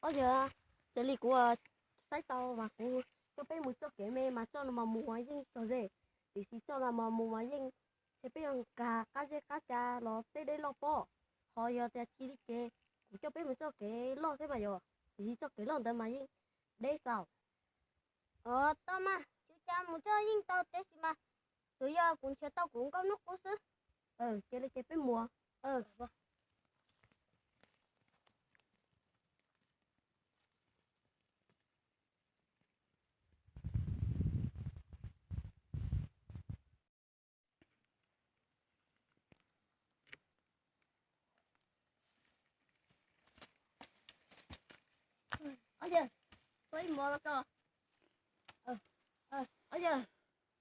Ob yawg, raws li kuv saib tau mas kuv coj peb mus txoj kev me mas txoj no mas mus mas yeej txog ze, tiam sis txoj no mas mus mas yeej, ntshe peb yuav nkag qab zeb qab ca los tej deb loj pob. Ho yog tias tsis li ces kuv coj peb mus txoj kev loj thiab mas yog, tiam sis txoj kev loj ntawd mas yeej deb txaus. Tau mas, tsis cas mus txoj yeej tau tiam sis mas tsuas yog kuv nrhiav tau kuv nkauj hnub qub xwb. Cia li ces peb mus. Ob yawg, ib mov los tso. Ob yawg,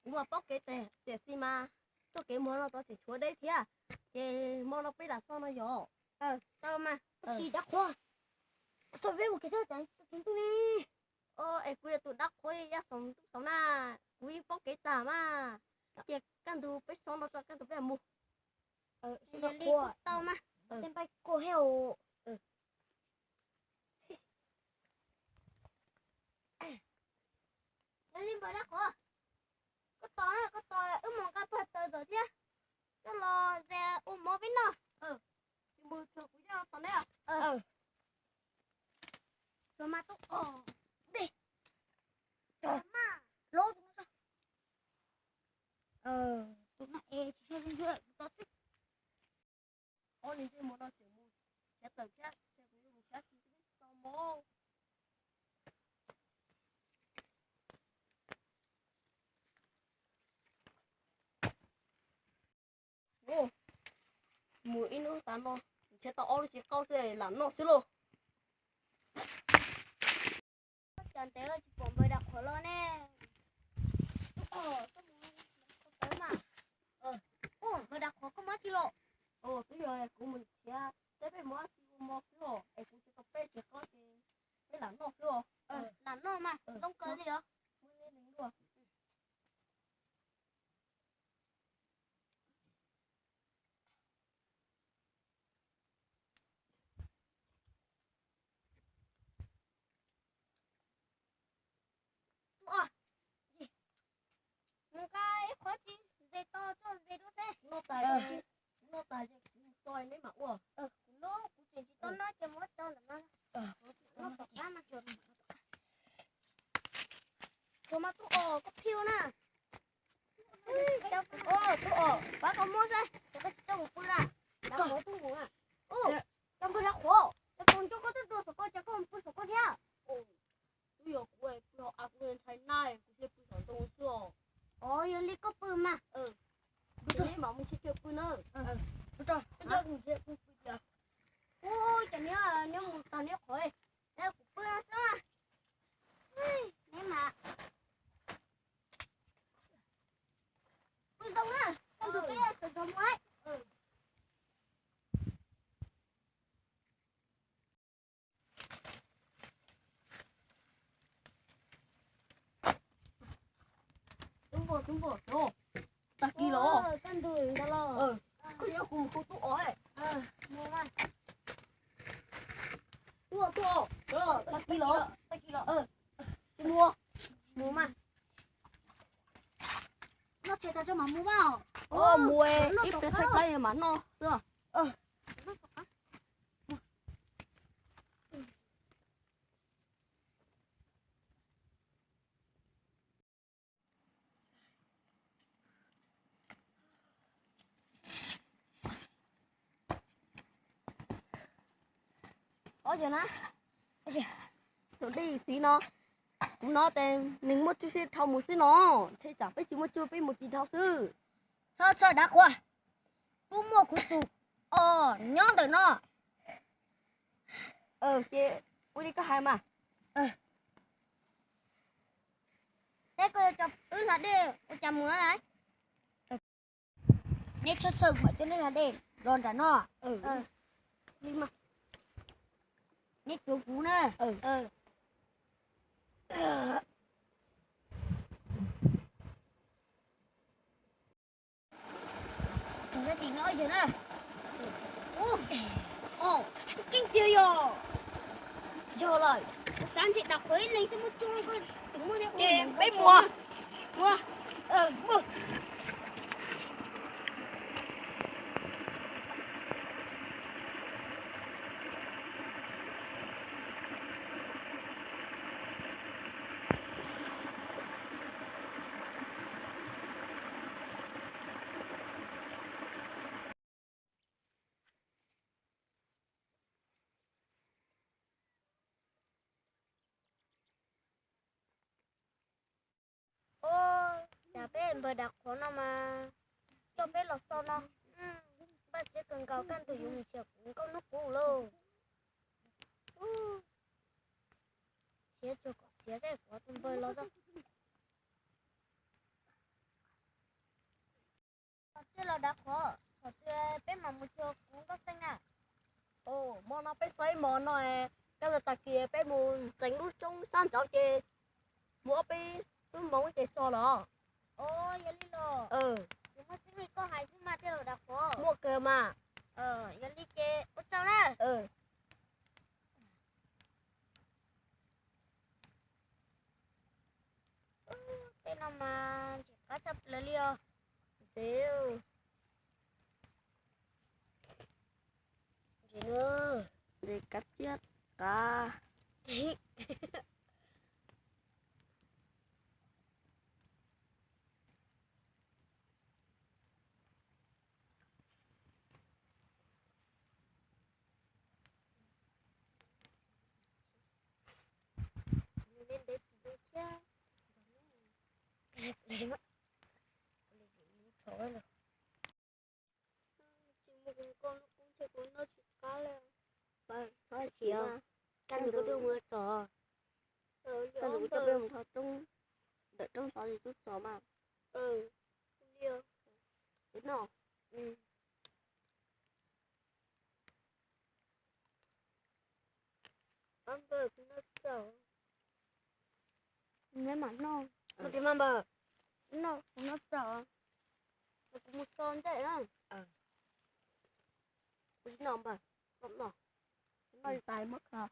kuv mas paub kev tiam sis mas txoj kev mus no tod tseem tshuav deb thiab, ces hmo no peb lam xauj no yog. Tau mas, tab sis dab qhuas, xauj peb mus kev xauj txog tsaus ntuj ne. Es kuv yog tus dab qhuas yaj xaus ntuj xaus na, kuv yeej paub kev tag mas. Ces kaj ntug peb xauj no tso kaj ntug peb mus. Yog li kuj tau mas, tej npaj kuj he. Yog li npawg dab qhuas, koj tos, koj tos wb mus nqa pag taws tom thiab, coj los ze ua mov peb noj. Mus tsuag kuv coj tos neb. Tsuag mas tub os, dej, tsuag mas lov tus no tso. Tus no es tsis yog zoo ntshe kuv tos xwb. Ob niag ntsej muag no tseem mus nrhiav taws thiab, ntshe kuv yuav mus nrhiav tis xwb tsis tau mov. Mus ib hnub tas no nrhiav tau ob lub txiv qaub xwb lam noj xwb lauj. Cas ntev tsis pom npawg dab qhuas los ne? Npawg dab qhuas koj mob tsi los? Twb yog kuv mus nrhiav saib peb muaj dab tsi ua mov xwb os, es kuv nrhiav tau peb txiv qaub ces peb lam noj xwb os. Lam noj mas zoo kawg li os. Mus nqa ib qho tsis ze tau txoj ze dua xwb. Noj tas, noj tas ces kuv so neb mam ua. Kuv lub kuv tseem tsis tau noj ces muab tso ntawm no. Noj tom qab no. Tsuag mas tub os, koj pheej na. Tub os, pab koj muab xwb, ces koj tsis coj mus pw na. Cov npawg dab qhuas, cov npawg dab qhuas, cov npawg nco koj tuaj dua saum koj, ces koj mus pw saum koj thiab. Twb yog kuv pw hauv av kuv ntshai na, kuv thiaj pw saum ntoo xwb os. Os, yog li koj pw mas. Neb mam mus nrhiav chaw pw na. Ua, cov neb, neb mus tag neb qhov, kuv pw no xwb. Neb mas pw zoo na, koj tus peb sawv ntxov mus. Tub npawg, tub npawg, tag kis los. Koj nyob kuv mus hu tub os. Tub os, tub os, tag kis los. Mus, mus mas. Noj tshais tas tso mam mus mas. Mus ib pliag tshaib plab mam noj xwb. Ob yawg na, tus dej xiv no, kuv hnov tias nws muaj tsuj xib dhau mus xwb no, ntshe tsam peb tsis muaj tsuj peb mus tsis dhau xwb. Txhob txhob dav quaj, kuv muaj kuv tus os nyob ntawm no. Ces ua li koj hais mas. Teb koj yuav coj wb hla dej ua cas mus no lawm? Neb txhob txhawj, kuv mam coj neb hla dej los nram no. Neb cuag kuv na. Txog sab tim no yog na. Keej tiag yog. Yog lawm, kuv xav ntshe Dam Qhuav ib leeg xwb muaj tsuag koj tseem muaj thiab. Peb mus. Mus. Ua cas peb npawg Dam Qhuav no mas coj peb los xo no, npaj siab kawg nkaus kaj ntug yuav mus nrhiav kuv nkauj hnub qub lauj. Siav tsuag kom siav thiab kuv tus npawg los xwb. Tij laug Dam Qhuav, thaum twg peb mam mus cuag kuv nkauj xeeb na? Hmo no peb xo ib hmos no, kaj ntug tag kis peb mus ntxeev lub roob sab nraud ces mus ob peb lub hmoov ces txog los. Yog li los, kuv muaj txij li koj hais xwb mas tij laug Dam Qhuav. Muaj kawg mas. Yog li ces ua tsaug na. Tej no mas ntxim qab tshaj plaws li os. Ntxim, ntxim, ntxim kab tsiab qab. Tsis muaj kuv nkauj hnub qub ntshe kuv noj tsis qab li. Txhob chim, kaj ntug koj twb mus txog, kaj ntug kuv coj peb mus dhau roob, ntawm roob tod twb txog mas. Peb noj. Neb mam noj. Neb noj, kuv noj txaus. Kuv mus so ntej na. Kuv tsis noj npawg, koj noj. Noj tais muab kho.